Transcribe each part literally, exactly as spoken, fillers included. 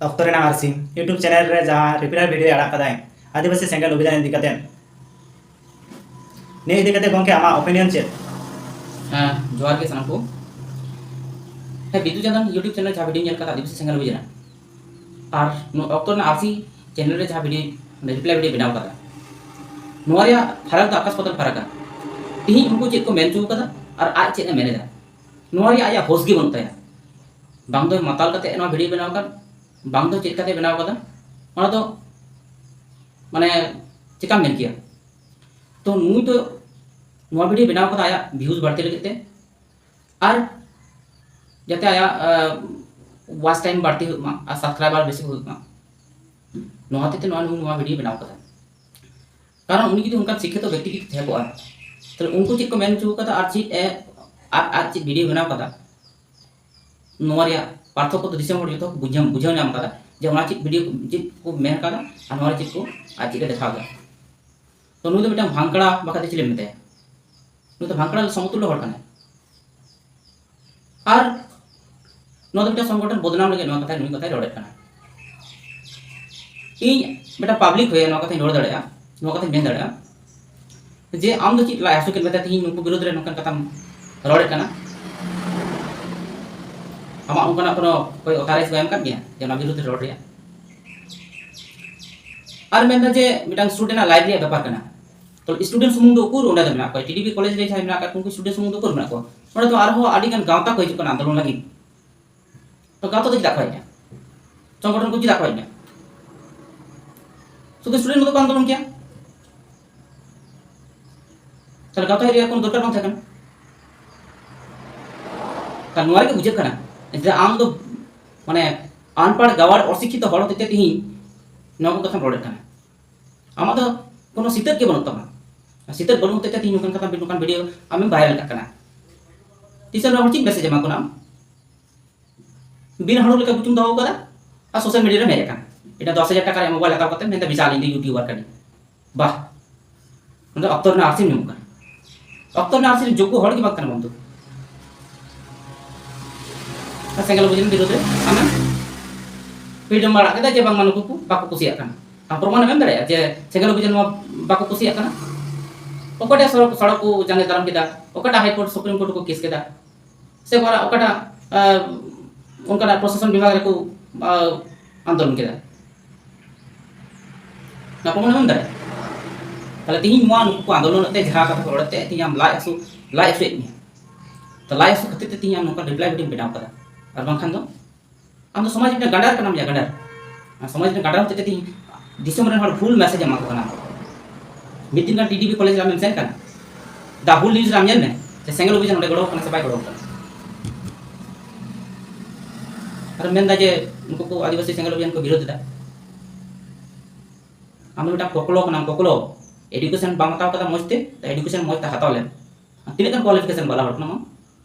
ᱚᱠᱛᱚ ᱨᱮᱱᱟᱜ ᱟᱨᱥᱤ YouTube channel ᱨᱮ ᱡᱟᱦᱟᱸ ᱨᱤᱯᱞᱟᱭ ᱵᱷᱤᱰᱤᱭᱳ ᱟᱲᱟᱜ ᱠᱟᱫᱟᱭ ᱟᱹᱫᱤᱵᱟᱹᱥᱤ ᱥᱮᱸᱜᱮᱞ ᱚᱵᱷᱤᱡᱟᱱ ᱤᱫᱤ ᱠᱟᱛᱮ, ᱱᱤᱭᱟᱹ ᱤᱫᱤ ᱠᱟᱛᱮ ᱜᱚᱢᱠᱮ ᱟᱢᱟᱜ ᱚᱯᱤᱱᱤᱭᱚᱱ ᱪᱮᱫ? ᱦᱮᱸ, ᱡᱚᱦᱟᱨ ᱜᱮ ᱥᱟᱱᱟᱢ ᱠᱚ᱾ ᱦᱮᱸ, ᱵᱤᱫᱩ ᱪᱟᱸᱫᱟᱱ YouTube ᱪᱮᱱᱮᱞ ᱡᱟᱦᱟᱸ ᱵᱷᱤᱰᱤᱭᱳ ᱧᱮᱞ ᱠᱟᱫᱟ ᱟᱹᱫᱤᱵᱟᱹᱥᱤ ᱥᱮᱸᱜᱮᱞ ᱚᱵᱷᱤᱡᱟᱱ, ᱟᱨ ᱱᱚᱣᱟ ᱚᱠᱛᱚ ᱨᱮᱱᱟᱜ ᱟᱨᱥᱤ ᱪᱮᱱᱮᱞ ᱨᱮ ᱡᱟᱦᱟᱸ ᱵᱷᱤᱰᱤᱭᱳ, ᱨᱤᱯᱞᱟᱭ ᱵᱷᱤᱰᱤᱭᱳ ᱵᱮᱱᱟᱣ ᱠᱟᱫᱟ, ᱱᱚᱣᱟ ᱨᱮᱭᱟᱜ ᱯᱷᱟᱨᱟᱠ ᱫᱚ ᱟᱠᱟᱥ ᱯᱟᱛᱟᱞ ᱯᱷᱟᱨᱟᱠᱟ᱾ ᱛᱤᱦᱤᱧ ᱩᱱᱠᱩ ᱪᱮᱫ ᱠᱚ ᱢᱮᱱ ᱦᱚᱪᱚ ᱠᱟᱫᱟ ᱟᱨ ᱟᱡ ᱪᱮᱫ ᱮ ᱢᱮᱱ ᱮᱫᱟ, ᱱᱚᱣᱟ ᱨᱮᱭᱟᱜ ᱟᱭᱟᱜ ᱦᱳᱥ ᱜᱮ ᱵᱟᱹᱱᱩᱜ ᱛᱟᱭᱟ᱾ ᱵᱟᱝ ᱫᱚᱭ ᱢᱟᱛᱟᱞ ᱠᱟᱛᱮ ᱱᱚᱣᱟ ᱵᱷᱤᱰᱤᱭᱳ ᱵᱮᱱᱟᱣ ᱟᱠᱟᱫ, ᱵᱟᱝ ᱫᱚ ᱪᱮᱫ ᱠᱟᱛᱮ ᱵᱮᱱᱟᱣ ᱟᱠᱟᱫᱟ, ᱚᱱᱟ ᱫᱚ ᱢᱟᱱᱮ ᱪᱮᱠᱟᱢ ᱢᱮᱱ ᱠᱮᱭᱟ? ᱛᱚ ᱱᱩᱭ ᱫᱚ ᱱᱚᱣᱟ ᱵᱷᱤᱰᱤᱭᱳ ᱵᱮᱱᱟᱣ ᱠᱟᱫᱟ ᱟᱭᱟᱜ ᱵᱷᱤᱭᱩᱡᱽ ᱵᱟᱹᱲᱛᱤ ᱞᱟᱹᱜᱤᱫ ᱛᱮ, ᱟᱨ ᱡᱟᱛᱮ ᱟᱭᱟᱜ ᱣᱟᱪ ᱴᱟᱭᱤᱢ ᱵᱟᱹᱲᱛᱤ ᱦᱩᱭᱩᱜ ᱢᱟ ᱟᱨ ᱥᱟᱵᱥᱠᱨᱟᱭᱵᱟᱨ ᱵᱮᱥᱤ ᱦᱩᱭᱩᱜ ᱢᱟ, ᱱᱚᱣᱟ ᱦᱚᱛᱮᱡ ᱛᱮ ᱱᱚᱣᱟ, ᱱᱩᱭ ᱱᱚᱣᱟ ᱵᱷᱤᱰᱤᱭᱳ ᱵᱮᱱᱟᱣ ᱠᱟᱫᱟ᱾ ᱠᱟᱨᱚᱱ ᱩᱱᱤ ᱡᱩᱫᱤ ᱚᱱᱠᱟᱱ ᱥᱤᱠᱠᱷᱤᱛᱚ ᱵᱮᱠᱛᱤ ᱡᱩᱫᱤ ᱛᱟᱦᱮᱸ ᱠᱚᱜᱼᱟ, ᱛᱟᱦᱞᱮ ᱩᱱᱠᱩ ᱪᱮᱫ ᱠᱚ ᱢᱮᱱ ᱦᱚᱪᱚ ᱠᱟᱫᱟ ᱟᱨ ᱪᱮᱫ ᱮ, ᱟᱨ ᱟᱡ ᱪᱮᱫ ᱵᱷᱤᱰᱤᱭᱳ ᱵᱮᱱᱟᱣ ᱠᱟᱫᱟ, ᱱᱚᱣᱟ ᱨᱮᱭᱟᱜ ᱯᱟᱨᱛᱷᱚᱠᱠᱚ ᱫᱚ ᱫᱤᱥᱚᱢ ᱦᱚᱲ ᱡᱚᱛᱚ ᱠᱚ ᱵᱩᱡᱷᱟᱹᱣ, ᱵᱩᱡᱷᱟᱹᱣ ᱧᱟᱢ ᱠᱟᱫᱟ ᱡᱮ ᱚᱱᱟ ᱪᱮᱫ ᱵᱷᱤᱰᱤᱭᱳ, ᱪᱮᱫ ᱠᱚ ᱢᱮᱱ ᱠᱟᱫᱟ ᱟᱨ ᱱᱚᱣᱟ ᱨᱮ ᱪᱮᱫ ᱠᱚ, ᱟᱨ ᱪᱮᱫ ᱮ ᱫᱮᱠᱷᱟᱣ ᱫᱟ᱾ ᱛᱚ ᱱᱩᱭ ᱫᱚ ᱢᱤᱫᱴᱟᱝ ᱵᱷᱟᱝᱠᱲᱟ ᱵᱟᱠᱷᱟᱡ ᱫᱚ ᱪᱮᱫ ᱮᱢ ᱢᱮᱛᱟᱭᱟ? ᱱᱩᱭ ᱫᱚ ᱵᱷᱟᱝᱠᱲᱟ ᱥᱚᱢᱚᱛᱩᱞᱞᱚ ᱦᱚᱲ ᱠᱟᱱᱟᱭ᱾ ᱟᱨ ᱱᱚᱣᱟ ᱫᱚ ᱢᱤᱫᱴᱟᱝ ᱥᱚᱝᱜᱚᱴᱷᱚᱱ ᱵᱚᱫᱱᱟᱢ ᱞᱟᱹᱜᱤᱫ ᱱᱚᱣᱟ ᱠᱟᱛᱷᱟ, ᱱᱩᱭ ᱠᱟᱛᱷᱟᱭ ᱨᱚᱲᱮᱫ ᱠᱟᱱᱟ᱾ ᱤᱧ ᱢᱤᱫᱴᱟᱝ ᱯᱟᱵᱽᱞᱤᱠ ᱦᱩᱭ ᱱᱚᱣᱟ ᱠᱟᱛᱷᱟᱧ ᱨᱚᱲ ᱫᱟᱲᱮᱭᱟᱜᱼᱟ, ᱱᱚᱣᱟ ᱠᱟᱛᱷᱟᱧ ᱢᱮᱱ ᱫᱟᱲᱮᱭᱟᱜᱼᱟ ᱡᱮ ᱟᱢ ᱫᱚ ᱪᱮᱫ ᱞᱟᱡ ᱦᱟᱹᱥᱩ ᱠᱮᱫ ᱢᱮᱛᱮ ᱛᱮᱦᱤᱧ ᱱᱩᱠᱩ ᱵᱤᱨᱩᱫᱽ ᱨᱮ ᱱᱚᱝᱠᱟᱱ ᱠᱟᱛᱷᱟᱢ ᱨᱚᱲᱮᱫ ᱠᱟᱱᱟ? ᱟᱢᱟᱜ ᱚᱱᱠᱟᱱᱟᱜ ᱠᱳᱱᱳ ᱚᱠᱚᱭ ᱚᱛᱷᱟᱨᱟᱭᱤᱡᱽ ᱠᱚ ᱮᱢ ᱠᱟᱫ ᱢᱮᱭᱟ ᱡᱮ ᱚᱱᱟ ᱵᱤᱨᱩᱫᱽ ᱨᱮ ᱨᱚᱲ ᱨᱮᱭᱟᱜ? ᱟᱨ ᱢᱮᱱᱫᱟ ᱡᱮ ᱢᱤᱫᱴᱟᱝ ᱥᱴᱩᱰᱮᱱᱴ ᱟᱜ ᱞᱟᱭᱤᱯᱷ ᱨᱮᱭᱟᱜ ᱵᱮᱯᱟᱨ ᱠᱟᱱᱟ᱾ ᱛᱚ ᱥᱴᱩᱰᱮᱱᱴ ᱥᱩᱢᱩᱝ ᱫᱚ ᱩᱠᱩᱨ ᱚᱸᱰᱮ ᱫᱚ ᱢᱮᱱᱟᱜ ᱠᱚᱣᱟ, ᱴᱤᱰᱤᱯᱤ ᱠᱚᱞᱮᱡᱽ ᱨᱮ ᱡᱟᱦᱟᱸᱭ ᱢᱮᱱᱟᱜ ᱠᱟᱜ ᱠᱚ, ᱩᱱᱠᱩ ᱥᱴᱩᱰᱮᱱᱴ ᱥᱩᱢᱩᱝ ᱫᱚ ᱩᱠᱩᱨ ᱢᱮᱱᱟᱜ ᱠᱚᱣᱟ? ᱚᱸᱰᱮ ᱫᱚ ᱟᱨᱦᱚᱸ ᱟᱹᱰᱤ ᱜᱟᱱ ᱜᱟᱶᱛᱟ ᱠᱚ ᱦᱤᱡᱩᱜ ᱠᱟᱱᱟ ᱟᱱᱫᱳᱞᱚᱱ ᱞᱟᱹᱜᱤᱫ᱾ ᱛᱚ ᱜᱟᱶᱛᱟ ᱫᱚ ᱪᱮᱫᱟᱜ ᱠᱚ ᱦᱮᱡ ᱮᱱᱟ? ᱥᱚᱝᱜᱚᱴᱷᱚᱱ ᱠᱚ ᱪᱮᱫᱟᱜ ᱠᱚ ᱦᱮᱡ ᱮᱱᱟ? ᱥᱩᱫᱷᱩ ᱥᱴᱩᱰᱮᱱᱴ ᱢᱚᱛᱚ ᱠᱚ ᱟᱱᱫᱳᱞᱚᱱ ᱠᱮᱭᱟ᱾ ᱛᱟᱦᱞᱮ ᱜᱟᱶᱛᱟ ᱦᱮᱡ ᱨᱮᱭᱟᱜ ᱠᱳᱱᱳ ᱫᱚᱨᱠᱟᱨ ᱵᱟᱝ ᱛᱟᱦᱮᱸ ᱠᱟᱱᱟ᱾ ᱛᱟᱦᱞᱮ ᱱᱚᱣᱟ ᱨᱮᱜᱮ ᱵᱩᱡᱷᱟᱹᱜ ᱠᱟᱱᱟ ᱡᱮ ᱟᱢ ᱫᱚ ᱢᱟᱱᱮ ᱟᱱᱯᱟᱲ ᱜᱟᱣᱟᱲ ᱚᱥᱤᱠᱠᱷᱤᱛᱚ ᱦᱚᱲ ᱦᱚᱛᱮᱡ ᱛᱮ ᱛᱤᱦᱤᱧ ᱱᱚᱣᱟ ᱠᱚ ᱠᱟᱛᱷᱟᱢ ᱨᱚᱲᱮᱫ ᱠᱟᱱᱟ᱾ ᱟᱢᱟᱜ ᱫᱚ ᱠᱳᱱᱳ ᱥᱤᱛᱟᱹᱛ ᱜᱮ ᱵᱟᱹᱱᱩᱜ ᱛᱟᱢᱟ᱾ ᱟᱨ ᱥᱤᱛᱟᱹᱛ ᱵᱟᱹᱱᱩᱜ ᱦᱚᱛᱮᱡ ᱛᱮ ᱛᱤᱦᱤᱧ ᱱᱚᱝᱠᱟᱱ ᱠᱟᱛᱷᱟ, ᱱᱚᱝᱠᱟᱱ ᱵᱷᱤᱰᱤᱭᱳ ᱟᱢᱮᱢ ᱵᱷᱟᱭᱨᱟᱞ ᱠᱟᱜ ᱠᱟᱱᱟ᱾ ᱛᱤᱥ ᱦᱚᱸ ᱦᱚᱲ ᱪᱮᱫ ᱢᱮᱥᱮᱡᱽ ᱮᱢᱟ ᱠᱚ ᱠᱟᱱᱟ ᱟᱢ? ᱵᱤᱱ ᱦᱟᱹᱲᱩ ᱞᱮᱠᱟ ᱜᱩᱛᱩᱢ ᱫᱚᱦᱚ ᱠᱟᱫᱟ ᱟᱨ ᱥᱳᱥᱟᱞ ᱢᱤᱰᱤᱭᱟ ᱨᱮᱢ ᱦᱮᱡ ᱟᱠᱟᱱᱟ᱾ ᱮᱴᱟᱜ ᱫᱚᱥ ᱦᱟᱡᱟᱨ ᱴᱟᱠᱟ ᱨᱮᱭᱟᱜ ᱢᱳᱵᱟᱭᱤᱞ ᱦᱟᱛᱟᱣ ᱠᱟᱛᱮ ᱢᱮᱱᱫᱟ, "ᱵᱤᱥᱟᱞ, ᱤᱧ ᱫᱚ ᱤᱭᱩᱴᱩᱵᱟᱨ ᱠᱟᱹᱱᱟᱹᱧ᱾" ᱵᱟᱦ, ᱱᱚᱰᱮ ᱚᱠᱛᱚ ᱨᱮᱱᱟᱜ ᱟᱨᱥᱤᱢ ᱧᱟᱢᱚᱜ ᱠᱟᱱᱟ᱾ ᱚᱠᱛᱚ ᱨᱮᱱᱟᱜ ᱟᱨᱥᱤ ᱨᱮᱱ ᱡᱳᱜᱽᱜᱚ ᱦᱚᱲ ᱜᱮ ᱵᱟᱝ ᱠᱟᱱᱟ ᱵᱚᱱ ᱫᱚ᱾ ᱟᱨ ᱥᱮᱸᱜᱮᱞ ᱚᱵᱷᱤᱡᱟᱱ ᱵᱤᱨᱩᱫᱷ ᱨᱮ ᱟᱢᱮᱢ ᱯᱷᱨᱤᱰᱚᱢ ᱟᱲᱟᱜ ᱠᱮᱫᱟ ᱡᱮ ᱵᱟᱝᱢᱟ ᱱᱩᱠᱩ ᱠᱚ ᱵᱟᱠᱚ ᱠᱩᱥᱤᱭᱟᱜ ᱠᱟᱱᱟ᱾ ᱟᱢ ᱯᱨᱚᱢᱟᱱ ᱮᱢ ᱮᱢ ᱫᱟᱲᱮᱭᱟᱜᱼᱟ ᱡᱮ ᱥᱮᱸᱜᱮᱞ ᱚᱵᱷᱤᱡᱟᱱ ᱱᱚᱣᱟ ᱵᱟᱠᱚ ᱠᱩᱥᱤᱭᱟᱜ ᱠᱟᱱᱟ? ᱚᱠᱟᱴᱟᱜ ᱥᱚᱲᱚᱠ, ᱥᱚᱲᱚᱠ ᱠᱚ ᱡᱟᱸᱜᱮ ᱫᱟᱨᱟᱢ ᱠᱮᱫᱟ, ᱚᱠᱟᱴᱟᱜ ᱦᱟᱭ ᱠᱳᱨᱴ, ᱥᱩᱯᱨᱤᱢ ᱠᱳᱨᱴ ᱠᱚ ᱠᱮᱥ ᱠᱮᱫᱟ, ᱥᱮ ᱚᱠᱟᱴᱟᱜ, ᱚᱠᱟᱴᱟᱜ, ᱟᱸ, ᱚᱱᱠᱟᱱᱟᱜ ᱯᱨᱚᱥᱟᱥᱚᱱ ᱵᱤᱵᱷᱟᱜᱽ ᱨᱮᱠᱚ, ᱟᱸ, ᱟᱱᱫᱳᱞᱚᱱ ᱠᱮᱫᱟ? ᱚᱱᱟ ᱯᱨᱚᱢᱟᱱ ᱮᱢ ᱮᱢ ᱫᱟᱲᱮᱭᱟᱜᱼᱟ? ᱛᱟᱦᱞᱮ ᱛᱮᱦᱮᱧ ᱱᱚᱣᱟ ᱱᱩᱠᱩ ᱠᱚ ᱟᱱᱫᱳᱞᱚᱱᱮᱫ ᱛᱮ, ᱡᱟᱦᱟᱸ ᱠᱟᱛᱷᱟ ᱠᱚ ᱨᱚᱲᱮᱫ ᱛᱮ, ᱛᱮᱦᱮᱧ ᱟᱢ ᱞᱟᱡ ᱦᱟᱹᱥᱩ, ᱞᱟᱡ ᱦᱟᱹᱥᱩᱭᱮᱫ ᱢᱮᱭᱟ᱾ ᱛᱚ ᱞᱟᱡ ᱦᱟᱹᱥᱩ ᱠᱷᱟᱹᱛᱤᱨ ᱛᱮ ᱛᱮᱦᱮᱧ ᱟᱢ ᱱᱚᱝᱠᱟ ᱨᱤᱯᱞᱟᱭ ᱵᱷᱤᱰᱤᱭᱳᱢ ᱵᱮᱱᱟᱣ ᱠᱟᱫᱟ, ᱟᱨ ᱵᱟᱝᱠᱷᱟᱱ ᱫᱚ ᱟᱢ ᱫᱚ ᱥᱚᱢᱟᱡᱽ ᱨᱮᱱ ᱜᱟᱸᱰᱟᱨ ᱠᱟᱱᱟᱢ ᱭᱟ, ᱜᱟᱸᱰᱟᱨ᱾ ᱟᱨ ᱥᱚᱢᱟᱡᱽ ᱨᱮᱱ ᱜᱟᱸᱰᱟᱨ ᱦᱚᱛᱮᱡ ᱛᱮ ᱛᱮᱦᱮᱧ ᱫᱤᱥᱚᱢ ᱨᱮᱱ ᱦᱚᱲ ᱵᱷᱩᱞ ᱢᱮᱥᱮᱡ ᱮᱢᱟ ᱠᱚ ᱠᱟᱱᱟ᱾ ᱢᱤᱫ ᱫᱤᱱ ᱜᱟᱱ ᱴᱤᱰᱤᱯᱤ ᱠᱚᱞᱮᱡᱽ ᱨᱮ ᱟᱢᱮᱢ ᱥᱮᱱ ᱠᱟᱱᱟ, ᱫᱟ ᱦᱩᱞ ᱱᱤᱭᱩᱡᱽ ᱨᱮ ᱟᱢ ᱧᱮᱞ ᱢᱮ ᱡᱮ ᱥᱮᱸᱜᱮᱞ ᱚᱵᱷᱤᱡᱟᱱ ᱚᱸᱰᱮ ᱜᱚᱲᱚ ᱠᱟᱱᱟ ᱥᱮ ᱵᱟᱭ ᱜᱚᱲᱚ ᱠᱟᱱᱟ᱾ ᱟᱨ ᱢᱮᱱᱫᱟ ᱡᱮ ᱩᱱᱠᱩ ᱠᱚ ᱟᱹᱫᱤᱵᱟᱹᱥᱤ ᱥᱮᱸᱜᱮᱞ ᱚᱵᱷᱤᱡᱟᱱ ᱠᱚ ᱵᱤᱨᱳᱫᱷ ᱮᱫᱟ᱾ ᱟᱢ ᱫᱚ ᱢᱤᱫᱴᱟᱝ ᱠᱚᱠᱞᱚ ᱠᱟᱱᱟᱢ, ᱠᱚᱠᱞᱚ᱾ ᱮᱰᱩᱠᱮᱥᱚᱱ ᱵᱟᱢ ᱦᱟᱛᱟᱣ ᱠᱟᱫᱟ ᱢᱚᱡᱽ ᱛᱮ, ᱛᱚ ᱮᱰᱩᱠᱮᱥᱚᱱ ᱢᱚᱡᱽ ᱛᱮ ᱦᱟᱛᱟᱣ ᱞᱮᱢ᱾ ᱛᱤᱱᱟᱹᱜ ᱜᱟᱱ ᱠᱳᱣᱟᱞᱤᱯᱷᱤᱠᱮᱥᱚᱱ ᱵᱟᱞᱟ ᱦᱚᱲ ᱠᱟᱱᱟᱢ ᱟᱢ?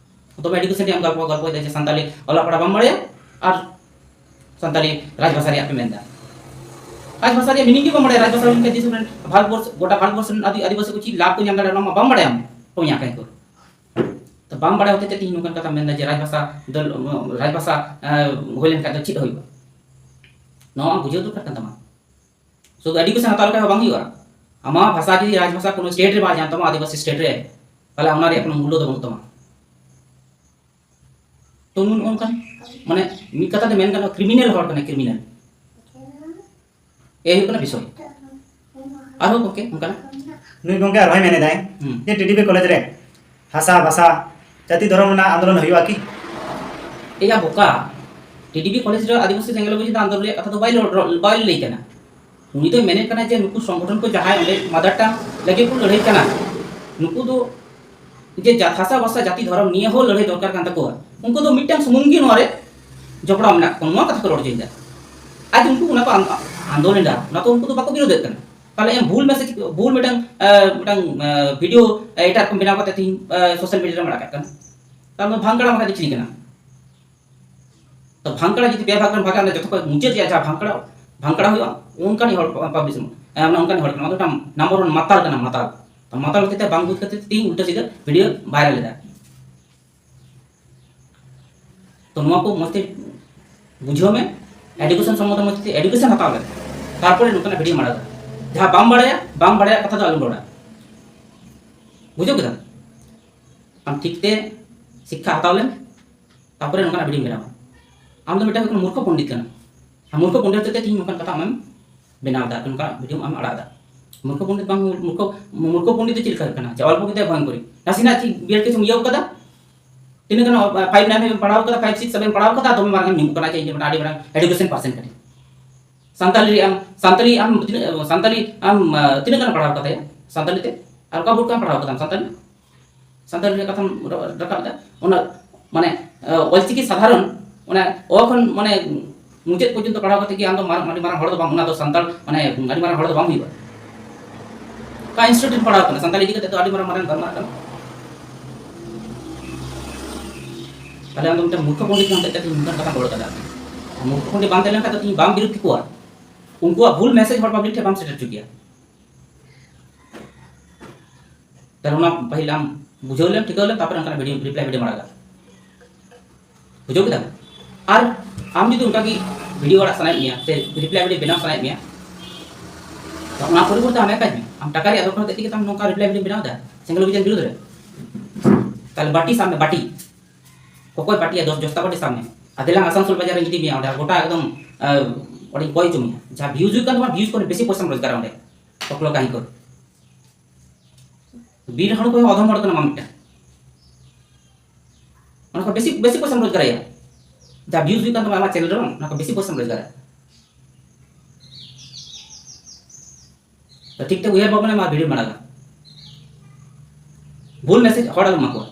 ᱛᱚᱵᱮ ᱮᱰᱩᱠᱮᱥᱚᱱ ᱨᱮᱭᱟᱜ ᱮᱢ ᱜᱚᱞᱯᱚ, ᱜᱚᱞᱯᱚᱭᱮᱫᱟ ᱡᱮ ᱥᱟᱱᱛᱟᱞᱤ ᱚᱞᱚᱜ ᱯᱟᱲᱦᱟᱜ ᱵᱟᱢ ᱵᱟᱲᱟᱭᱟ ᱟᱨ ᱥᱟᱱᱛᱟᱞᱤ ᱨᱟᱡᱽᱵᱷᱟᱥᱟ ᱨᱮᱭᱟᱜ ᱯᱮ ᱢᱮᱱᱫᱟ᱾ ᱨᱟᱡᱽᱵᱷᱟᱥᱟ ᱨᱮᱭᱟᱜ ᱢᱤᱱᱤᱝ ᱜᱮ ᱵᱟᱢ ᱵᱟᱲᱟᱭᱟ᱾ ᱨᱟᱡᱽᱵᱷᱟᱥᱟ ᱢᱮᱱᱠᱷᱟᱱ ᱫᱤᱥᱚᱢ ᱨᱮᱱ, ᱵᱷᱟᱨᱚᱛᱵᱚᱨᱥ, ᱜᱚᱴᱟ ᱵᱷᱟᱨᱚᱛᱵᱚᱨᱥ ᱨᱮᱱ ᱟᱹᱫᱤ-, ᱟᱹᱫᱤᱵᱟᱹᱥᱤ ᱠᱚ ᱪᱮᱫ ᱞᱟᱵᱷ ᱠᱚ ᱧᱟᱢ ᱫᱟᱲᱮᱭᱟᱜᱼᱟ, ᱚᱱᱟ ᱢᱟ ᱵᱟᱢ ᱵᱟᱲᱟᱭᱟᱢ, ᱯᱩᱱᱭᱟ ᱠᱟᱹᱦᱤ ᱠᱚ᱾ ᱛᱚ ᱵᱟᱢ ᱵᱟᱲᱟᱭ ᱦᱚᱛᱮᱡ ᱛᱮ ᱛᱮᱦᱮᱧ ᱱᱚᱝᱠᱟᱱ ᱠᱟᱛᱷᱟ ᱢᱮᱱᱫᱟ ᱡᱮ ᱨᱟᱡᱽᱵᱷᱟᱥᱟ ᱫᱚ, ᱨᱟᱡᱽᱵᱷᱟᱥᱟ, ᱮ, ᱦᱩᱭ ᱞᱮᱱᱠᱷᱟᱱ ᱫᱚ ᱪᱮᱫ ᱦᱩᱭᱩᱜᱼᱟ? ᱱᱚᱣᱟ ᱟᱢ ᱵᱩᱡᱷᱟᱹᱣ ᱫᱚᱨᱠᱟᱨ ᱠᱟᱱ ᱛᱟᱢᱟ᱾ ᱥᱩᱫᱷᱩ ᱮᱰᱩᱠᱮᱥᱚᱱ ᱦᱟᱛᱟᱣ ᱞᱮᱠᱷᱟᱱ ᱦᱚᱸ ᱵᱟᱝ ᱦᱩᱭᱩᱜᱼᱟ᱾ ᱟᱢᱟᱜ ᱵᱷᱟᱥᱟ ᱡᱩᱫᱤ ᱨᱟᱡᱽᱵᱷᱟᱥᱟ ᱠᱳᱱᱳ ᱥᱴᱮᱴ ᱨᱮ ᱵᱟᱭ ᱧᱟᱢ ᱛᱟᱢᱟ, ᱟᱹᱫᱤᱵᱟᱹᱥᱤ ᱥᱴᱮᱴ ᱨᱮ, ᱛᱟᱦᱞᱮ ᱚᱱᱟ ᱨᱮᱭᱟᱜ ᱠᱳᱱᱳ ᱢᱩᱞᱞᱚ ᱫᱚ ᱵᱟᱹᱱᱩᱜ ᱛᱟᱢᱟ᱾ ᱛᱚ ᱱᱩᱭ ᱱᱚᱜᱼᱚ ᱱᱚᱝᱠᱟᱱ, ᱢᱟᱱᱮ, ᱢᱤᱫ ᱠᱟᱛᱷᱟ ᱛᱮ ᱢᱮᱱ ᱜᱟᱱᱚᱜᱼᱟ, ᱠᱨᱤᱢᱤᱱᱟᱞ ᱦᱚᱲ ᱠᱟᱱᱟᱭ, ᱠᱨᱤᱢᱤᱱᱟᱞ᱾ ᱮᱭ ᱦᱩᱭᱩᱜ ᱠᱟᱱᱟ ᱵᱤᱥᱚᱭ᱾ ᱟᱨᱦᱚᱸ ᱜᱚᱢᱠᱮ ᱚᱱᱠᱟᱱᱟᱜ? ᱱᱩᱭ ᱜᱚᱢᱠᱮ ᱟᱨᱦᱚᱸᱭ ᱢᱮᱱ ᱮᱫᱟᱭ ᱦᱩᱸ᱾ ᱡᱮ ᱴᱤᱰᱤᱯᱤ ᱠᱚᱞᱮᱡᱽ ᱨᱮ ᱦᱟᱥᱟ, ᱵᱷᱟᱥᱟ, ᱡᱟᱹᱛᱤ, ᱫᱷᱚᱨᱚᱢ ᱨᱮᱱᱟᱜ ᱟᱱᱫᱳᱞᱚᱱ ᱦᱩᱭᱩᱜᱼᱟ ᱠᱤ? ᱮᱭᱟ ᱵᱚᱠᱟ, ᱴᱤᱰᱤᱯᱤ ᱠᱚᱞᱮᱡᱽ ᱨᱮ ᱟᱹᱫᱤᱵᱟᱹᱥᱤ ᱥᱮᱸᱜᱮᱞ ᱚᱵᱷᱤᱡᱟᱱ ᱟᱱᱫᱳᱞᱚᱱ ᱨᱮᱭᱟᱜ ᱠᱟᱛᱷᱟ ᱫᱚ ᱵᱟᱭ ᱨᱚᱲ, ᱨᱚᱲ, ᱵᱟᱭ ᱞᱟᱹᱭ ᱠᱟᱱᱟ᱾ ᱩᱱᱤ ᱫᱚᱭ ᱢᱮᱱᱮᱫ ᱠᱟᱱᱟ ᱡᱮ ᱱᱩᱠᱩ ᱥᱚᱝᱜᱚᱴᱷᱚᱱ ᱠᱚ ᱡᱟᱦᱟᱸᱭ ᱚᱸᱰᱮ ᱢᱟᱫᱟᱨ ᱴᱟᱝ ᱞᱟᱹᱜᱤᱫ ᱠᱚ ᱞᱟᱹᱲᱦᱟᱹᱭ ᱠᱟᱱᱟ, ᱱᱩᱠᱩ ᱫᱚ ᱡᱮ ᱡᱟ-, ᱵᱷᱟᱥᱟ, ᱵᱷᱟᱥᱟ, ᱡᱟᱹᱛᱤ, ᱫᱷᱚᱨᱚᱢ ᱱᱤᱭᱮ ᱦᱚᱸ ᱞᱟᱹᱲᱦᱟᱹᱭ ᱫᱚᱨᱠᱟᱨ ᱠᱟᱱ ᱛᱟᱠᱚᱣᱟ, ᱩᱱᱠᱩ ᱫᱚ ᱢᱤᱫᱴᱟᱝ ᱥᱩᱢᱩᱝ ᱜᱮ ᱱᱚᱣᱟ ᱨᱮ ᱡᱚᱯᱲᱟᱣ ᱢᱮᱱᱟᱜ ᱠᱚᱣᱟ, ᱱᱚᱣᱟ ᱠᱟᱛᱷᱟ ᱠᱚ ᱨᱚᱲ ᱦᱚᱪᱚᱭᱮᱫᱟ᱾ ᱟᱨ ᱩᱱᱠᱩ ᱚᱱᱟ ᱠᱚ ᱟᱱ-, ᱟᱱᱫᱳᱞᱚᱱ ᱮᱫᱟ, ᱚᱱᱟ ᱠᱚ ᱩᱱᱠᱩ ᱫᱚ ᱵᱟᱠᱚ ᱵᱤᱨᱳᱫᱮᱫ ᱠᱟᱱᱟ᱾ ᱛᱟᱦᱞᱮ ᱮᱢ ᱵᱷᱩᱞ ᱢᱮᱥᱮᱡᱽ, ᱵᱷᱩᱞ ᱢᱤᱫᱴᱟᱝ, ᱮ, ᱢᱤᱫᱴᱟᱝ, ᱮ, ᱵᱷᱤᱰᱤᱭᱳ, ᱮ, ᱮᱴᱟᱜ ᱨᱚᱠᱚᱢ ᱵᱮᱱᱟᱣ ᱠᱟᱛᱮ ᱛᱮᱦᱮᱧ, ᱮ, ᱥᱳᱥᱟᱞ ᱢᱤᱰᱤᱭᱟ ᱨᱮᱢ ᱟᱲᱟᱜ ᱠᱟᱜ ᱠᱟᱱᱟ᱾ ᱛᱟᱦᱞᱮ ᱵᱷᱟᱝᱠᱟᱲᱟ ᱵᱟᱠᱷᱟᱡ ᱫᱚ ᱪᱤᱞᱤ ᱠᱟᱱᱟ? ᱛᱚ ᱵᱷᱟᱝᱠᱟᱲᱟ ᱡᱩᱫᱤ ᱯᱮ ᱵᱷᱟᱜᱽ ᱨᱮᱢ ᱵᱷᱟᱜᱟ, ᱚᱸᱰᱮ ᱡᱚᱛᱚ ᱠᱷᱚᱱ ᱢᱩᱪᱟᱹᱫ ᱨᱮᱭᱟᱜ ᱡᱟᱦᱟᱸ ᱵᱷᱟᱝᱠᱟᱲᱟ, ᱵᱷᱟᱝᱠᱟᱲᱟ ᱦᱩᱭᱩᱜᱼᱟ, ᱚᱱᱠᱟᱱᱤᱡ ᱦᱚᱲ ᱯᱟᱵᱽᱞᱤᱥ ᱮᱢᱚᱜ, ᱮ, ᱚᱱᱟ ᱚᱱᱠᱟᱱᱤᱡ ᱦᱚᱲ ᱠᱟᱱᱟ, ᱚᱱᱟ ᱫᱚ ᱢᱤᱫᱴᱟᱝ ᱱᱟᱢᱵᱟᱨ ᱳᱣᱟᱱ ᱢᱟᱛᱟᱞ ᱠᱟᱱᱟ, ᱢᱟᱛᱟᱞ᱾ ᱛᱚ ᱢᱟᱛᱟᱞ ᱦᱚᱛᱮᱡ ᱛᱮ ᱵᱟᱝ ᱵᱩᱡᱽ ᱠᱷᱟᱹᱛᱤᱨ ᱛᱮ ᱛᱮᱦᱮᱧ ᱩᱞᱴᱟᱹ ᱥᱤᱫᱷᱟᱹ ᱵᱷᱤᱰᱤᱭᱳ ᱵᱷᱟᱭᱨᱟᱞ ᱮᱫᱟ᱾ ᱛᱚ ᱱᱚᱣᱟ ᱠᱚ ᱢᱚᱡᱽ ᱛᱮ ᱵᱩᱡᱷᱟᱹᱣ ᱢᱮ, ᱮᱰᱩᱠᱮᱥᱚᱱ ᱥᱚᱢᱵᱚᱱᱫᱷᱮ ᱢᱚᱡᱽ ᱛᱮ ᱮᱰᱩᱠᱮᱥᱚᱱ ᱦᱟᱛᱟᱣ ᱞᱮᱢ, ᱛᱟᱨᱯᱚᱨᱮ ᱱᱚᱝᱠᱟᱱᱟᱜ ᱵᱷᱤᱰᱤᱭᱳᱢ ᱟᱲᱟᱜᱟ᱾ ᱡᱟᱦᱟᱸ ᱵᱟᱢ ᱵᱟᱲᱟᱭᱟ, ᱵᱟᱢ ᱵᱟᱲᱟᱭᱟ ᱠᱟᱛᱷᱟ ᱫᱚ ᱟᱞᱚᱢ ᱨᱚᱲᱟ᱾ ᱵᱩᱡᱷᱟᱹᱣ ᱠᱮᱫᱟᱢ? ᱟᱢ ᱴᱷᱤᱠ ᱛᱮ ᱥᱤᱠᱠᱷᱟ ᱦᱟᱛᱟᱣ ᱞᱮᱢ, ᱛᱟᱨᱯᱚᱨᱮ ᱱᱚᱝᱠᱟᱱᱟᱜ ᱵᱷᱤᱰᱤᱭᱳᱢ ᱵᱮᱱᱟᱣᱟ᱾ ᱟᱢ ᱫᱚ ᱢᱤᱫᱴᱟᱝ ᱦᱩᱭᱩᱜ ᱠᱟᱱᱟ ᱢᱩᱨᱠᱷᱚ ᱯᱚᱱᱰᱤᱛ ᱠᱟᱱᱟᱢ᱾ ᱟᱨ ᱢᱩᱨᱠᱷᱚ ᱯᱚᱱᱰᱤᱛ ᱦᱚᱛᱮᱡ ᱛᱮ ᱛᱮᱦᱮᱧ ᱱᱚᱝᱠᱟᱱ ᱠᱟᱛᱷᱟ ᱟᱢᱮᱢ ᱵᱮᱱᱟᱣ ᱮᱫᱟ, ᱱᱚᱝᱠᱟᱱᱟᱜ ᱵᱷᱤᱰᱤᱭᱳᱢ ᱟᱢ ᱟᱲᱟᱜ ᱮᱫᱟ᱾ ᱢᱩᱨᱠᱷᱚ ᱯᱚᱱᱰᱤᱛ ᱵᱟᱝ, ᱢᱩᱨᱠᱷᱚ, ᱢᱩᱨᱠᱷᱚ ᱯᱚᱱᱰᱤᱛ ᱫᱚ ᱪᱮᱫ ᱞᱮᱠᱟ ᱦᱩᱭᱩᱜ ᱠᱟᱱᱟ? ᱡᱮ ᱚᱞᱯᱚ ᱵᱤᱫᱽᱫᱟᱹ ᱵᱷᱚᱭᱚᱝᱠᱚᱨᱤ᱾ ᱱᱟᱥᱮᱱᱟᱜ ᱪᱮᱫ ᱵᱤᱭᱮᱰ ᱠᱤᱪᱷᱩᱢ ᱤᱭᱟᱹᱣ ᱠᱟᱫᱟ, ᱛᱤᱱᱟᱹᱜ ᱜᱟᱱ, ᱯᱷᱟᱭᱤᱵᱷ ᱱᱟᱭᱤᱱ ᱦᱟᱹᱵᱤᱡ ᱯᱟᱲᱦᱟᱣ ᱠᱟᱫᱟ, ᱯᱷᱟᱭᱤᱵᱷ ᱥᱤᱠᱥ ᱦᱟᱹᱵᱤᱡ ᱯᱟᱲᱦᱟᱣ ᱠᱟᱫᱟ, ᱫᱚᱢᱮ ᱢᱟᱨᱟᱝ ᱮᱢ ᱧᱩᱢᱩᱜ ᱠᱟᱱᱟ, ᱪᱮᱫ ᱤᱧ ᱢᱮᱱᱟ, ᱟᱹᱰᱤ ᱢᱟᱨᱟᱝ ᱮᱰᱩᱠᱮᱥᱚᱱ ᱯᱟᱨᱥᱮᱱ ᱠᱟᱹᱴᱤᱡ᱾ ᱥᱟᱱᱛᱟᱞᱤ ᱨᱮ ᱟᱢ, ᱥᱟᱱᱛᱟᱞᱤ ᱟᱢ ᱛᱤᱱᱟᱹᱜ, ᱥᱟᱱᱛᱟᱞᱤ ᱟᱢ, ᱟᱸ, ᱛᱤᱱᱟᱹᱜ ᱜᱟᱱ ᱯᱟᱲᱦᱟᱣ ᱠᱟᱫᱟ ᱭᱟ ᱥᱟᱱᱛᱟᱞᱤ ᱛᱮ? ᱟᱨ ᱚᱠᱟ ᱵᱳᱨᱰ ᱠᱷᱚᱱ ᱯᱟᱲᱦᱟᱣ ᱠᱟᱫᱟᱢ ᱥᱟᱱᱛᱟᱞᱤ? ᱥᱟᱱᱛᱟᱞᱤ ᱨᱮᱭᱟᱜ ᱠᱟᱛᱷᱟᱢ ᱨᱟ-, ᱨᱟᱠᱟᱵ ᱮᱫᱟ, ᱚᱱᱟ ᱢᱟᱱᱮ, ᱟᱸ, ᱚᱞᱪᱤᱠᱤ ᱥᱟᱫᱷᱟᱨᱚᱱ, ᱚᱱᱟ ᱚ ᱠᱷᱚᱱ ᱢᱟᱱᱮ ᱢᱩᱪᱟᱹᱫ ᱯᱚᱨᱡᱚᱱᱛᱚ ᱯᱟᱲᱦᱟᱣ ᱠᱟᱛᱮ ᱜᱮ ᱟᱢ ᱫᱚ ᱢᱟᱨᱟᱝ, ᱟᱹᱰᱤ ᱢᱟᱨᱟᱝ ᱦᱚᱲ ᱫᱚ ᱵᱟᱝ, ᱚᱱᱟ ᱫᱚ ᱥᱟᱱᱛᱟᱲ ᱢᱟᱱᱮ ᱟᱹᱰᱤ ᱢᱟᱨᱟᱝ ᱦᱚᱲ ᱫᱚ ᱵᱟᱝ ᱦᱩᱭᱩᱜᱼᱟ᱾ ᱚᱠᱟ ᱤᱱᱥᱴᱤᱴᱭᱩᱴ ᱨᱮᱢ ᱯᱟᱲᱦᱟᱣ ᱠᱟᱱᱟ ᱥᱟᱱᱛᱟᱲᱤ ᱤᱫᱤ ᱠᱟᱛᱮ ᱫᱚ ᱟᱹᱰᱤ ᱢᱟᱨᱟᱝ, ᱢᱟᱨᱟᱝ ᱜᱟᱞᱢᱟᱨᱟᱣ ᱠᱟᱱᱟ? ᱛᱟᱦᱞᱮ ᱟᱢ ᱫᱚ ᱢᱤᱫᱴᱟᱝ ᱢᱩᱨᱠᱷᱚ ᱯᱚᱱᱰᱤᱛ ᱠᱟᱱ ᱦᱚᱛᱮᱡ ᱛᱮ ᱛᱮᱦᱮᱧ ᱱᱚᱝᱠᱟᱱ ᱠᱟᱛᱷᱟᱢ ᱨᱚᱲ ᱠᱟᱫᱟ᱾ ᱢᱩᱨᱠᱷᱚ ᱯᱚᱱᱰᱤᱛ ᱵᱟᱝ ᱛᱟᱦᱮᱸ ᱞᱮᱱᱠᱷᱟᱱ ᱫᱚ ᱛᱮᱦᱮᱧ ᱵᱟᱢ ᱵᱤᱨᱳᱫ ᱠᱮᱠᱚᱣᱟ᱾ ᱩᱱᱠᱩᱣᱟᱜ ᱵᱷᱩᱞ ᱢᱮᱥᱮᱡᱽ ᱦᱚᱲ ᱯᱟᱵᱽᱞᱤᱠ ᱴᱷᱮᱱ ᱵᱟᱢ ᱥᱮᱴᱮᱨ ᱦᱚᱪᱚ ᱠᱮᱭᱟ᱾ ᱛᱟᱦᱞᱮ ᱚᱱᱟ ᱯᱟᱹᱦᱤᱞ ᱟᱢ ᱵᱩᱡᱷᱟᱹᱣ ᱞᱮᱢ, ᱴᱷᱤᱠᱟᱹᱣ ᱞᱮᱢ, ᱛᱟᱨᱯᱚᱨᱮ ᱚᱱᱠᱟᱱᱟᱜ ᱵᱷᱤᱰᱤᱭᱳ, ᱨᱤᱯᱞᱟᱭ ᱵᱷᱤᱰᱤᱭᱳᱢ ᱟᱲᱟᱜᱟ᱾ ᱵᱩᱡᱷᱟᱹᱣ ᱠᱮᱫᱟᱢ? ᱟᱨ ᱟᱢ ᱡᱩᱫᱤ ᱚᱱᱠᱟ ᱜᱮ ᱵᱷᱤᱰᱤᱭᱳ ᱟᱲᱟᱜ ᱥᱟᱱᱟᱭᱮᱫ ᱢᱮᱭᱟ ᱥᱮ ᱨᱤᱯᱞᱟᱭ ᱵᱷᱤᱰᱤᱭᱳ ᱵᱮᱱᱟᱣ ᱥᱟᱱᱟᱭᱮᱫ ᱢᱮᱭᱟ, ᱛᱚ ᱚᱱᱟ ᱯᱚᱨᱤᱵᱚᱨᱛᱮ ᱟᱢ ᱮᱠᱟᱭ ᱢᱮ᱾ ᱟᱢ ᱴᱟᱠᱟ ᱨᱮᱭᱟᱜ ᱫᱚᱨᱠᱟᱨ ᱦᱚᱛᱮᱡ ᱛᱮᱜᱮ ᱛᱚ ᱟᱢ ᱱᱚᱝᱠᱟ ᱨᱤᱯᱞᱟᱭ ᱵᱷᱤᱰᱤᱭᱳ ᱵᱮᱱᱟᱣ ᱮᱫᱟ ᱥᱮᱸᱜᱮᱞ ᱚᱵᱷᱤᱡᱟᱱ ᱵᱤᱨᱩᱫᱷ ᱨᱮ᱾ ᱛᱟᱦᱞᱮ ᱵᱟᱹᱴᱤ ᱥᱟᱵ ᱢᱮ, ᱵᱟᱹᱴᱤ᱾ ᱠᱚᱠᱚᱭ ᱵᱟᱹᱴᱤᱭᱟ, ᱫᱚᱥ ᱡᱚᱥᱛᱟ ᱵᱟᱹᱴᱤ ᱥᱟᱵ ᱢᱮ᱾ ᱟᱨ ᱫᱮᱞᱟᱝ ᱟᱥᱟᱱᱥᱳᱞ ᱵᱟᱡᱟᱨ ᱨᱮ ᱤᱫᱤ ᱢᱮᱭᱟ, ᱚᱸᱰᱮ ᱟᱨ ᱜᱚᱴᱟ ᱮᱠᱫᱚᱢ, ᱟᱸ, ᱚᱸᱰᱮᱧ ᱠᱚᱭ ᱦᱚᱪᱚ ᱢᱮᱭᱟ᱾ ᱡᱟᱦᱟᱸ ᱵᱷᱤᱭᱩᱡᱽ ᱦᱩᱭᱩᱜ ᱠᱟᱱ ᱛᱟᱢᱟ, ᱵᱷᱤᱭᱩᱡᱽ ᱠᱷᱚᱱ ᱵᱮᱥᱤ ᱯᱚᱭᱥᱟᱢ ᱨᱳᱡᱽᱜᱟᱨᱟ ᱚᱸᱰᱮ᱾ ᱴᱚᱠᱞᱚ ᱠᱟᱹᱦᱤ ᱠᱚ᱾ ᱵᱤᱨ ᱦᱚᱲ ᱠᱚ ᱚᱫᱷᱚᱢ ᱦᱚᱲ ᱠᱟᱱᱟ ᱢᱟ ᱢᱤᱫᱴᱟᱝ᱾ ᱚᱱᱟ ᱠᱷᱚᱱ ᱵᱮᱥᱤ, ᱵᱮᱥᱤ ᱯᱚᱭᱥᱟᱢ ᱨᱳᱡᱽᱜᱟᱨᱟᱭᱟ᱾ ᱡᱟ ᱵᱷᱤᱭᱩᱡᱽ ᱦᱩᱭᱩᱜ ᱠᱟᱱ ᱛᱟᱢᱟ ᱟᱢᱟᱜ ᱪᱮᱱᱮᱞ ᱨᱮ ᱵᱟᱝ, ᱚᱱᱟ ᱠᱷᱚᱱ ᱵᱮᱥᱤ ᱯᱚᱭᱥᱟᱢ ᱨᱳᱡᱽᱜᱟᱨᱟ᱾ ᱛᱚ ᱴᱷᱤᱠ ᱴᱷᱟᱠ ᱩᱭᱦᱟᱹᱨ ᱵᱷᱟᱵᱽᱱᱟ ᱢᱟ ᱵᱷᱤᱰᱤᱭᱳ ᱢᱟᱲᱟᱝᱟ᱾ ᱵᱷᱩᱞ ᱢᱮᱥᱮᱡᱽ ᱦᱚᱲ ᱟᱞᱚᱢ ᱮᱢᱟ ᱠᱚᱣᱟ᱾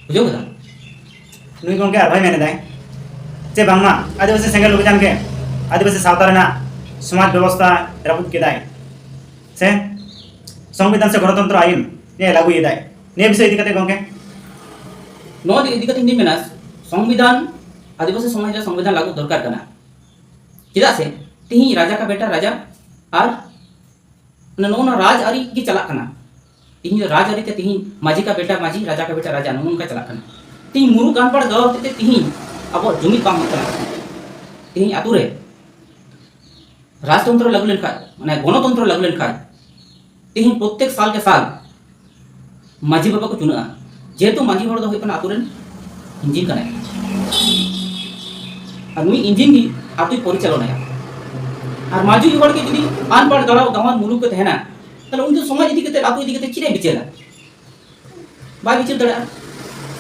ᱵᱩᱡᱷᱟᱹᱣ ᱠᱮᱫᱟᱢ? ᱱᱩᱭ ᱜᱚᱢᱠᱮ ᱟᱨᱦᱚᱸᱭ ᱢᱮᱱ ᱮᱫᱟᱭ ᱡᱮ ᱵᱟᱝᱢᱟ ᱟᱹᱫᱤᱵᱟᱹᱥᱤ ᱥᱮᱸᱜᱮᱞ ᱚᱵᱷᱤᱡᱟᱱ ᱜᱮ ᱟᱹᱫᱤᱵᱟᱹᱥᱤ ᱥᱟᱶᱛᱟ ᱨᱮᱱᱟᱜ ᱥᱚᱢᱟᱡᱽ ᱵᱮᱵᱚᱥᱛᱷᱟ ᱨᱟᱹᱯᱩᱫ ᱠᱮᱫᱟᱭ, ᱥᱮ ᱥᱚᱝᱵᱤᱫᱷᱟᱱ ᱥᱮ ᱜᱚᱱᱚᱛᱚᱱᱛᱨᱚ ᱟᱹᱭᱤᱱ ᱮ ᱞᱟᱹᱜᱩᱭᱮᱫᱟᱭ᱾ ᱱᱤᱭᱟᱹ ᱵᱤᱥᱚᱭ ᱤᱫᱤ ᱠᱟᱛᱮ ᱜᱚᱢᱠᱮ? ᱱᱚᱣᱟ ᱤᱫᱤ ᱠᱟᱛᱮ ᱤᱧ ᱢᱮᱱᱟ, ᱥᱚᱝᱵᱤᱫᱷᱟᱱ, ᱟᱹᱫᱤᱵᱟᱹᱥᱤ ᱥᱚᱢᱟᱡᱽ ᱨᱮ ᱥᱚᱝᱵᱤᱫᱷᱟᱱ ᱞᱟᱹᱜᱩ ᱫᱚᱨᱠᱟᱨ ᱠᱟᱱᱟ᱾ ᱪᱮᱫᱟᱜ ᱥᱮ ᱛᱤᱦᱤᱧ ᱨᱟᱡᱟ ᱠᱟ ᱵᱮᱴᱟ ᱨᱟᱡᱟ ᱟᱨ ᱱᱚᱜᱼᱚ ᱱᱚᱣᱟ ᱨᱟᱡᱽ ᱟᱹᱨᱤ ᱜᱮ ᱪᱟᱞᱟᱜ ᱠᱟᱱᱟ᱾ ᱛᱤᱦᱤᱧ ᱫᱚ ᱨᱟᱡᱽ ᱟᱹᱨᱤ ᱛᱮ ᱛᱤᱦᱤᱧ ᱢᱟᱹᱡᱷᱤ ᱠᱟ ᱵᱮᱴᱟ ᱢᱟᱹᱡᱷᱤ, ᱨᱟᱡᱟ ᱠᱟ ᱵᱮᱴᱟ ᱨᱟᱡᱟ, ᱱᱚᱜᱼᱚ ᱱᱚᱝᱠᱟ ᱪᱟᱞᱟᱜ ᱠᱟᱱᱟ᱾ ᱛᱤᱦᱤᱧ ᱢᱩᱨᱩᱠ ᱟᱱᱯᱟᱲ ᱜᱟᱶ ᱦᱚᱛᱮᱡ ᱛᱮ ᱛᱤᱦᱤᱧ ᱟᱵᱚᱣᱟᱜ ᱡᱩᱢᱤᱫ ᱵᱟᱝ ᱦᱩᱭᱩᱜ ᱠᱟᱱᱟ᱾ ᱛᱮᱦᱮᱧ ᱟᱛᱳ ᱨᱮ ᱨᱟᱡᱽᱛᱚᱱᱛᱨᱚ ᱞᱟᱹᱜᱩ ᱞᱮᱱᱠᱷᱟᱱ, ᱢᱟᱱᱮ ᱜᱚᱱᱚᱛᱚᱱᱛᱨᱚ ᱞᱟᱹᱜᱩ ᱞᱮᱱᱠᱷᱟᱱ, ᱛᱮᱦᱮᱧ ᱯᱨᱚᱛᱮᱠ ᱥᱟᱞ ᱠᱮ ᱥᱟᱞ ᱢᱟᱹᱡᱷᱤ ᱵᱟᱵᱟ ᱠᱚ ᱪᱩᱱᱟᱹᱜᱼᱟ᱾ ᱡᱮᱦᱮᱛᱩ ᱢᱟᱹᱡᱷᱤ ᱦᱚᱲ ᱫᱚ ᱦᱩᱭᱩᱜ ᱠᱟᱱᱟ ᱟᱛᱳ ᱨᱮᱱ ᱤᱧᱡᱤᱱ ᱠᱟᱱᱟᱭ, ᱟᱨ ᱱᱩᱭ ᱤᱧᱡᱤᱱ ᱜᱮ ᱟᱛᱳᱭ ᱯᱚᱨᱤᱪᱟᱞᱚᱱᱟᱭᱟ᱾ ᱟᱨ ᱢᱟᱹᱡᱷᱤ ᱦᱚᱲ ᱜᱮ ᱡᱩᱫᱤ ᱟᱱᱯᱟᱲ ᱜᱟᱲᱟᱣ ᱜᱟᱶᱟᱱ ᱢᱩᱞᱩᱠ ᱠᱚ ᱛᱟᱦᱮᱱᱟ, ᱛᱟᱦᱞᱮ ᱩᱱᱤ ᱫᱚ ᱥᱚᱢᱟᱡᱽ ᱤᱫᱤ ᱠᱟᱛᱮ, ᱟᱛᱳ ᱤᱫᱤ ᱠᱟᱛᱮ ᱪᱮᱫ ᱮ ᱵᱤᱪᱟᱹᱨᱟ? ᱵᱟᱭ ᱵᱤᱪᱟᱹᱨ ᱫᱟᱲᱮᱭᱟᱜᱼᱟ᱾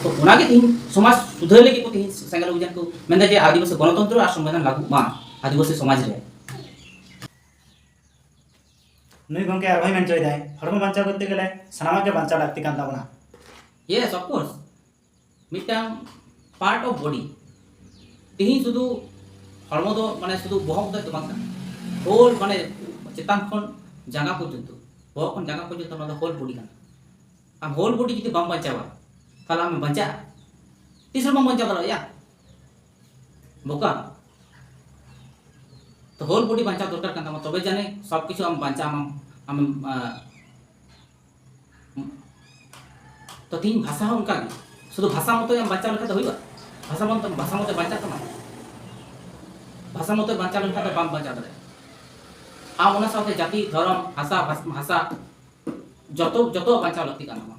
ᱛᱚ ᱚᱱᱟᱜᱮ ᱛᱮᱦᱮᱧ ᱥᱚᱢᱟᱡᱽ ᱥᱩᱫᱷᱟᱹᱨ ᱞᱟᱹᱜᱤᱫ ᱠᱚ ᱛᱮᱦᱮᱧ ᱥᱮᱸᱜᱮᱞ ᱚᱵᱷᱤᱡᱟᱱ ᱠᱚ ᱢᱮᱱᱫᱟ ᱡᱮ ᱟᱹᱫᱤᱵᱟᱹᱥᱤ ᱜᱚᱱᱚᱛᱚᱱᱛᱨᱚ ᱟᱨ ᱥᱚᱝᱵᱤᱫᱷᱟᱱ ᱞᱟᱹᱜᱩᱜ ᱢᱟ ᱟᱹᱫᱤᱵᱟᱹᱥᱤ ᱥᱚᱢᱟᱡᱽ ᱨᱮ᱾ ᱱᱩᱭ ᱜᱚᱢᱠᱮ ᱟᱨᱦᱚᱸᱭ ᱢᱮᱱ ᱦᱚᱪᱚᱭᱮᱫᱟᱭ, ᱦᱚᱲᱢᱚ ᱵᱟᱧᱪᱟᱣ ᱠᱚᱨᱛᱮ ᱜᱮᱞᱮ ᱥᱟᱱᱟᱢᱟᱜ ᱜᱮ ᱵᱟᱧᱪᱟᱣ ᱞᱟᱹᱠᱛᱤ ᱠᱟᱱ ᱛᱟᱵᱚᱱᱟ᱾ Yes, of course. ᱢᱤᱫᱴᱟᱝ part of body. ᱛᱮᱦᱮᱧ ᱥᱩᱫᱷᱩ ᱦᱚᱲᱢᱚ ᱫᱚ, ᱢᱟᱱᱮ, ᱥᱩᱫᱷᱩ ᱵᱚᱦᱚᱜ ᱫᱚ ᱵᱟᱝ ᱠᱟᱱᱟ, whole, ᱢᱟᱱᱮ, ᱪᱮᱛᱟᱱ ᱠᱷᱚᱱ ᱡᱟᱸᱜᱟ ᱯᱚᱨᱡᱚᱱᱛᱚ, ᱵᱚᱦᱚᱜ ᱠᱷᱚᱱ ᱡᱟᱸᱜᱟ ᱯᱚᱨᱡᱚᱱᱛᱚ ᱱᱚᱣᱟ ᱫᱚ whole body ᱠᱟᱱᱟ᱾ ᱟᱢ whole body ᱡᱩᱫᱤ ᱵᱟᱢ ᱵᱟᱧᱪᱟᱣᱟ, ᱛᱟᱦᱞᱮ ᱟᱢᱮᱢ ᱵᱟᱧᱪᱟᱜᱼᱟ? ᱛᱤᱥ ᱨᱮᱦᱚᱸ ᱵᱟᱢ ᱵᱟᱧᱪᱟᱣ ᱫᱟᱲᱮᱭᱟᱜᱼᱟ᱾ ᱵᱚᱠᱟ᱾ ᱛᱚ whole body ᱵᱟᱧᱪᱟᱣ ᱫᱚᱨᱠᱟᱨ ᱠᱟᱱ ᱛᱟᱢᱟ, ᱛᱚᱵᱮ ᱡᱟᱹᱱᱤᱡ ᱥᱚᱵ ᱠᱤᱪᱷᱩ ᱟᱢ ᱵᱟᱧᱪᱟᱣ ᱟᱢ, ᱟᱢᱮᱢ, ᱟᱸ, ᱛᱚ ᱛᱤᱦᱤᱧ ᱵᱷᱟᱥᱟ ᱦᱚᱸ ᱚᱱᱠᱟ ᱜᱮ, ᱥᱩᱫᱷᱩ ᱵᱷᱟᱥᱟ ᱢᱚᱛᱚ ᱟᱢ ᱵᱟᱧᱪᱟᱣ ᱞᱮᱠᱷᱟᱱ ᱫᱚ ᱦᱩᱭᱩᱜᱼᱟ? ᱵᱷᱟᱥᱟ ᱢᱚᱛᱚ, ᱵᱷᱟᱥᱟ ᱢᱚᱛᱚ ᱵᱟᱧᱪᱟᱜ ᱛᱟᱢᱟ? ᱵᱷᱟᱥᱟ ᱢᱚᱛᱚ ᱵᱟᱧᱪᱟᱣ ᱞᱮᱱᱠᱷᱟᱱ ᱫᱚ ᱵᱟᱢ ᱵᱟᱧᱪᱟᱣ ᱫᱟᱲᱮᱭᱟᱜᱼᱟ᱾ ᱟᱢ ᱚᱱᱟ ᱥᱟᱶᱛᱮ ᱡᱟᱹᱛᱤ, ᱫᱷᱚᱨᱚᱢ, ᱵᱷᱟᱥᱟ, ᱵᱷᱟᱥ-, ᱵᱷᱟᱥᱟ, ᱡᱚᱛᱚ, ᱡᱚᱛᱚ ᱵᱟᱧᱪᱟᱣ ᱞᱟᱹᱠᱛᱤ ᱠᱟᱱ ᱛᱟᱢᱟ᱾